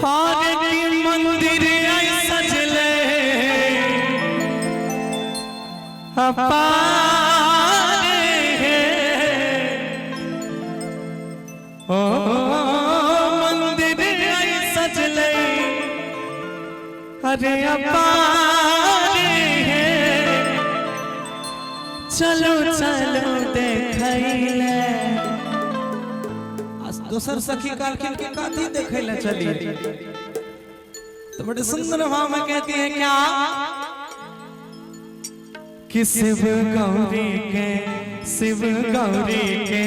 हर की मंदिर आई सजले अपार है। ओ मंदिर आई सजले अरे अपार है। चलो चलो देखैले। आ दोसर सखी कहलखिन कि कथी देखै लए चली? तो बड़े सुंदर भाव में कहती है क्या कि शिव गौरी के, शिव गौरी के,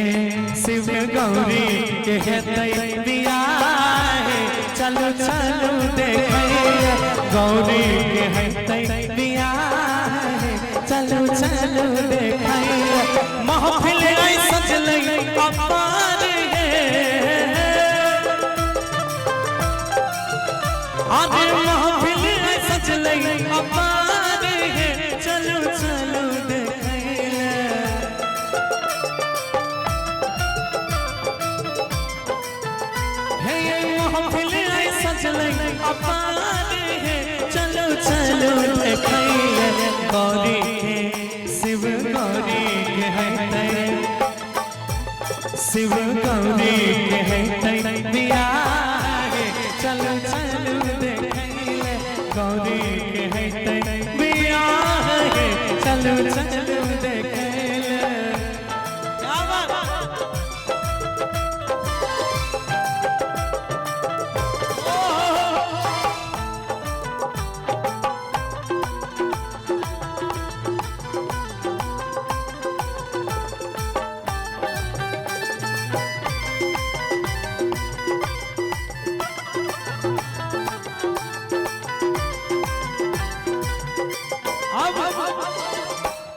शिव गौरी के हेतै बियाह, चलो चलो देखै। गौरी के हेतै बियाह, चलो चलो देखै। महफिल आई सजलै अपार हे। अरे महफिल आई सजलै अपार हे, चलो चलो देखै। हे महफिल आई सजलै अपार हे, चलो चलो देखै। गौरी के, शिव गौरी के है, शिव गौरी के है बियाह, चलो चलो देखै। गौरी के है बियाह, चलो चलो देखै। क्या बात! अब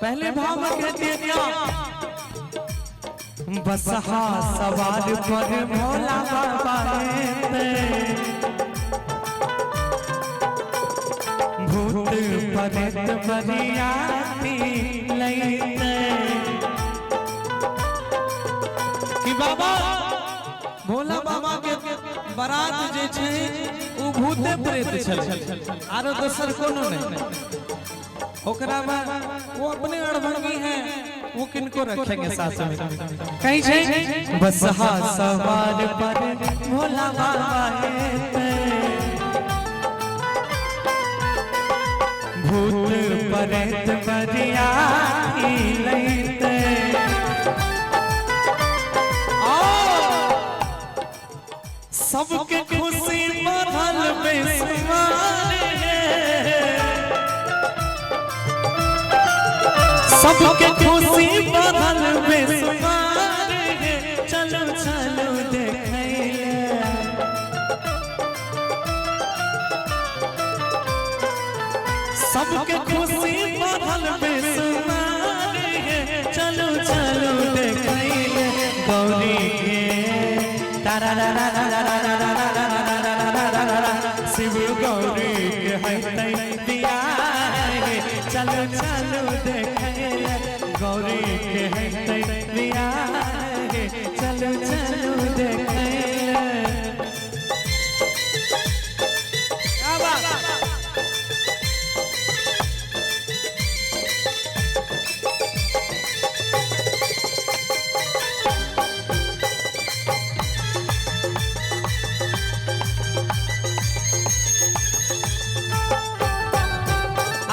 पहले भाव में कहती है क्या? बसहा सवार पर भोला बाबा हेते, भूत प्रेत बरियाती लैते। कि बाबा भोला बाबा के बारात जे छै उ भूते प्रेत छलै, आरो दोसर कोनो नहीं। ओकरा में वो अपने अड़भंगी हैं, वो किनको रखेंगे साथ में? कहीं छै बसहा सवार पर भोला बाबा हेते, भूत प्रेत बरियाती लैते। आओ, सबके खुशी बढ़ल बेसुमार है। सबके खुशी बढ़ल बेसुमार है, चलो चलो देखै। सबके खुशी बढ़ल बेसुमार है, चलो चलो देखै। गौरी के तारा रा रा रा रा रा रा रा रा रा रा रा रा रा रा। शिव गौरी के है बियाह, चलो चलो देखै। गौरी के है बियाह, चलो चलो देखै। क्या बात!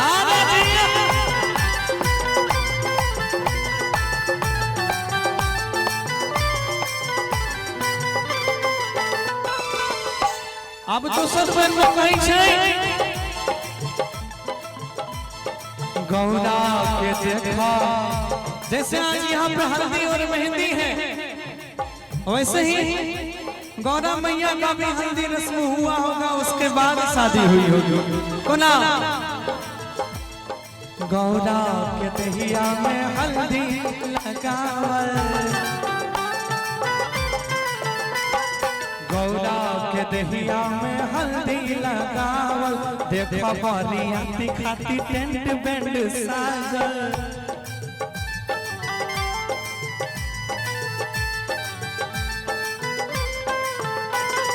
आरे जिया। अब दोसर बेर में कहै छै गौरा के देखा, जैसे आज यहाँ पे हल्दी और मेहंदी है, वैसे ही गौरा मैया का भी हल्दी रस्म हुआ होगा, उसके बाद शादी हुई होगी। कोना? गौरा के दहिया में हल्दी लगावल, गौरा के दहिया में हल्दी लगावल, देखो बरियाती खाती टेंट बैंड साजल।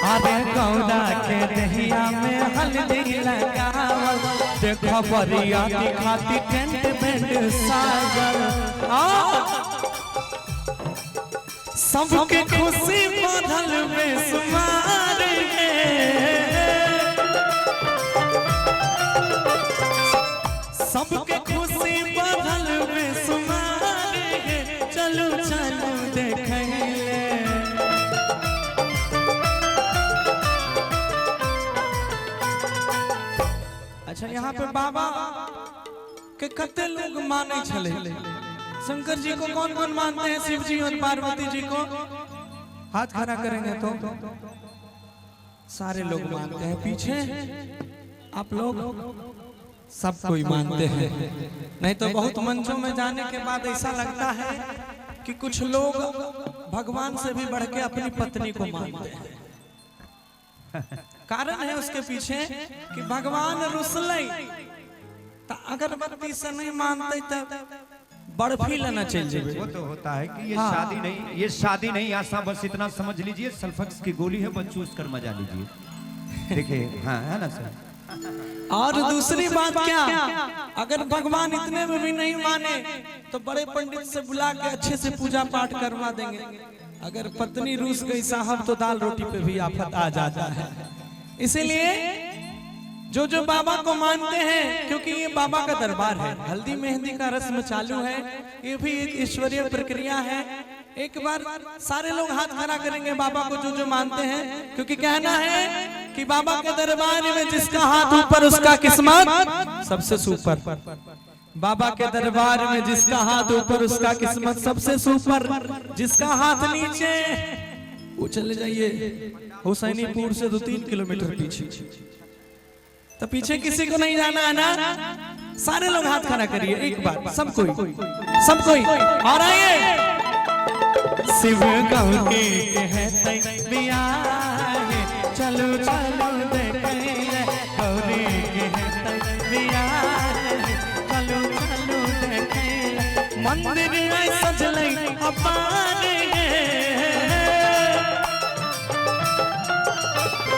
अरे गौरा के दहिया में हल्दी लगावल, देखो बरियाती खाती टेंट बेंट साजल। आ सबके खुशी बढ़ल बेसुमार है, सबके खुशी बढ़ल बेसुमार है, चलो चलो देखै ले। अच्छा यहाँ पे बाबा के कते लोग माने छले? शंकर जी को कौन कौन मानते हैं? शिव जी और पार्वती जी को हाथ खड़ा करेंगे तो सारे लोग मानते हैं। पीछे आप लोग सब कोई मानते हैं, नहीं तो बहुत मंचों में जाने के बाद ऐसा लगता है कि कुछ लोग भगवान से भी बढ़ के अपनी पत्नी को मानते हैं। कारण है उसके पीछे कि भगवान रुसलै तो अगरबत्ती से नहीं मानते तो बर्फी लेना चल जेबै। वो तो होता है कि ये हाँ। शादी नहीं, ये शादी नहीं आशा, बस इतना समझ लीजिए, सल्फक्स की गोली है, बस चूस कर मजा लीजिए। देखिए हाँ है ना सर। और दूसरी बात क्या, अगर भगवान इतने में भी नहीं माने तो बड़े पंडित से बुला के अच्छे से पूजा पाठ करवा देंगे। अगर पत्नी रूस गई साहब तो दाल रोटी पे भी आफत आ जाता है। इसीलिए जो जो बाबा को मानते हैं, क्योंकि ये बाबा का दरबार है, हल्दी मेहंदी का रस्म चालू है, ये भी एक ईश्वरीय प्रक्रिया है। एक बार सारे लोग हाथ खड़ा करेंगे बाबा को जो जो मानते हैं, क्योंकि कहना है कि बाबा के दरबार में जिसका हाथ ऊपर उसका किस्मत सबसे सुपर। बाबा के दरबार में जिसका हाथ ऊपर उसका किस्मत सबसे सुपर, जिसका हाथ नीचे वो चले जाइए हुसैनीपुर से 2-3 किलोमीटर पीछे। तो पीछे किसी को नहीं जाना है ना, सारे लोग हाथ खड़ा करिए एक बार, सब कोई, सब कोई। और आइए शिव गौरी के है बियाह, चलो चलो देखै ले। गौरी के है बियाह, चलो चलो देखै ले। मंदिर आई सजलै अपार गे,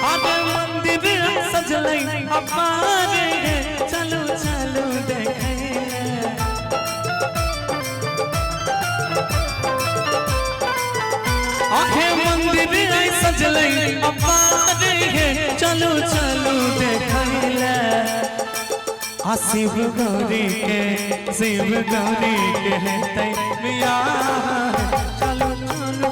अरे मंदिर सजलै अपार गे, चलो चलो देखै ले। आहे मंदिर आई सजलै अपार गे, चलो चलो देखै ले। आ शिव गौरी के, शिव गौरी के है बियाह, चलो चलो